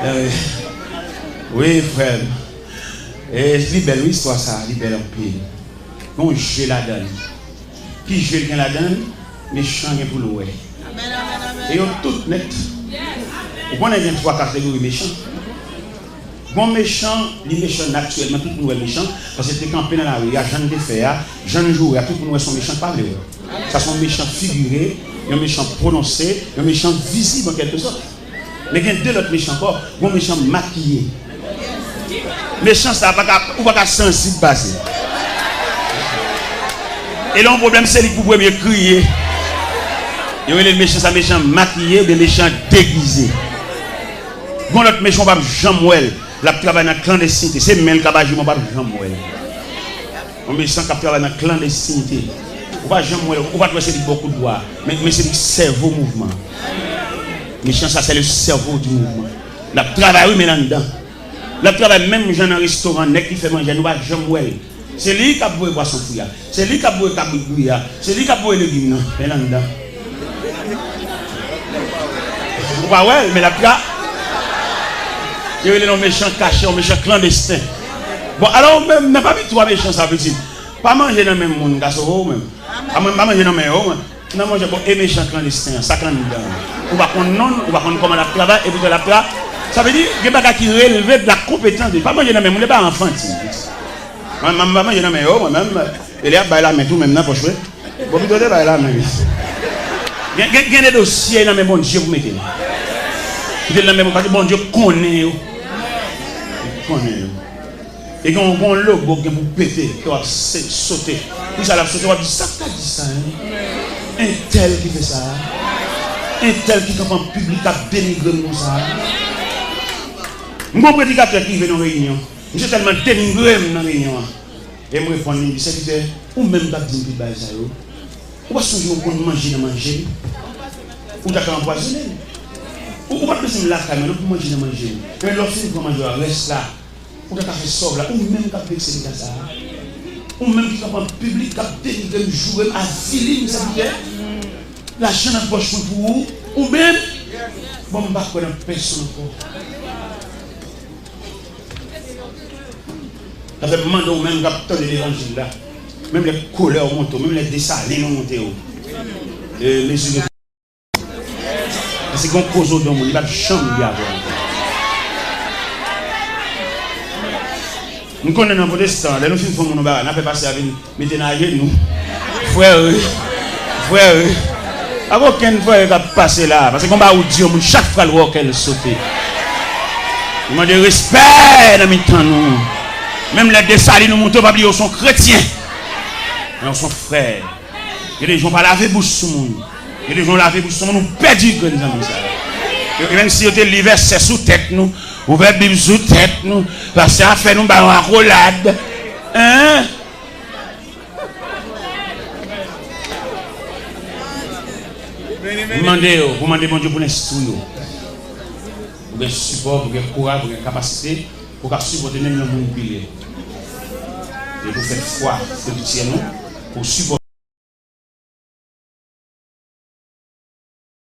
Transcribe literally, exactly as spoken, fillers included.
Eh, wi, frè m. Eh, li bèl, wi, istwa sa a, li bèl anpil. Gen yon je ladan l. Ki je l gen ladan l? Mechan gen pou l wè. E yo tout nèt. Ou konnen gen twa kategori mechan. Gen yon mechan, li mechan natirèlman, tout moun wè l mechan, paske l te kanpe nan lari a, jan l te fè a, jan l joure a, tout moun wè se yon mechan k pa vle wè. Sa se yon mechan figire, yon mechan pwononse, yon mechan vizib an kèlke sòt. Men gen de lòt mechan ankò, gen yon mechan makiye. Mechan sa a pa ka, ou pa ka sansib pase. E lè yon pwoblèm, se li k pou premye kriye. Yo rele l mechan sa, mechan makiye oubyen mechan degize. Gen yon lòt mechan, w p ap janm wè l. L ap travay nan klandestinite. Se men l k ap aji, men w p ap janm wè l. Yon mechan k ap travay nan klandestinite. Ou pa janm wè l, ou pa t wè se li k ba w kout bwa. Men, men se li k sèvo mouvman an. Mechan sa, c'est le cerveau du mouvement. L ap travay, wi, men l anndan. L ap travay menm jan nan restoran, nèg ki fè manje a, nou pa janm wè l. Se li k ap voye pwason fri a. Se li k ap voye kabrit griye a. Se li k ap voye legim nan. Men l anndan. Ou pa wè l, men l ap tra-, yo rele l yon mechan kache, yon mechan klandesten. Bon, alò, ou menm, nan pami twa mechan sa, pitit, pa manje nan men moun k a sove w menm. Pa man-, pa manje nan men yo, mwen. Nan manje, bon, e mechan klandesten an, sa k anndan an. Ou pa konn non l, ou pa konn kòman l ap travay, epi tou l ap tra-, sa vle di, gen bagay ki releve de la konpetans de, pa manje nan men moun, e pa anfantil. Mwen, mwen, m pa manje nan men yo, mwen menm, e lè y ap bay lamen tou, menm nan pòch, wi. Bon, pito te bay lamen, wi. Gen, gen, gen de dosye nan men Bondye pou mete l. Kite l nan men Bondye, paske Bondye konnen yo. Li konnen yo. E gen yon, gen yon logo k gen pou pete, ke w ap se-, sote. Pou sa l ap sote, w ap di, "Sa k ta di sa, en? Entèl ki fè sa a? Entèl ki kanpe an piblik k ap denigre m konsa a?" M gen yon predikatè ki rive nan reyinyon. Misye tèlman denigre m nan reyinyon an. E m reponn li, m di, "Sèvitè, ou menm k ap di m tout bagay sa yo, ou pa sonje ou konn manje nan manje m? Ou ta ka anpwazonnen m. Ou, ou pa t bezwen m lakay mwen non pou manje nan manje m. Men lè w fin pran manje a, rès la, ou ta ka fè sa w vle a. Ou menm k ap vekse m konsa a. Ou menm ki kanpe an piblik, k ap denigre m, joure m, avili m, sèvitè. Lajan nan pòch mwen pou ou, ou menm. Bon, m pa kwè nan pèsonn ankò." Sa fè m mande w menm k ap tande levanjil la, menm lè kolè w monte w, menm lè Desalin ou monte w, e, mezire. Paske gen yon koze w di yon moun, li p ap janm byen avè w ankò. M konnen nan pwotestan, lè nou fin fè yon moun yon bagay, n ap fè pastè a vin mete n ajenou. Frè, wi. Frè, wi. Pa gen okenn frè k ap pase la, paske gen yon bagay ou di yon moun, chak fwa l wè w, kè l sote. Li mande respè nan mitan nou. Menm lè Desalin ou monte w, pa bliye w se yon kretyen. Men w se yon frè. Gen de jan w pa lave bouch sou moun. Gen de jan w lave bouch sou moun, ou pèdi grenn zanmi sa. E, e menm si yo te li vèsè sou tèt nou, ouvè Bib sou tèt nou, pastè a fè nou bay yon akolad. Hein? M mande yo, pou mande Bondye pou l enstwi yo. Pou gen sipò, pou gen kouraj, pou gen kapasite, pou w ka sipòte menm yon moun pi lè. E pou fè fwa spirityèl nou, pou sipòte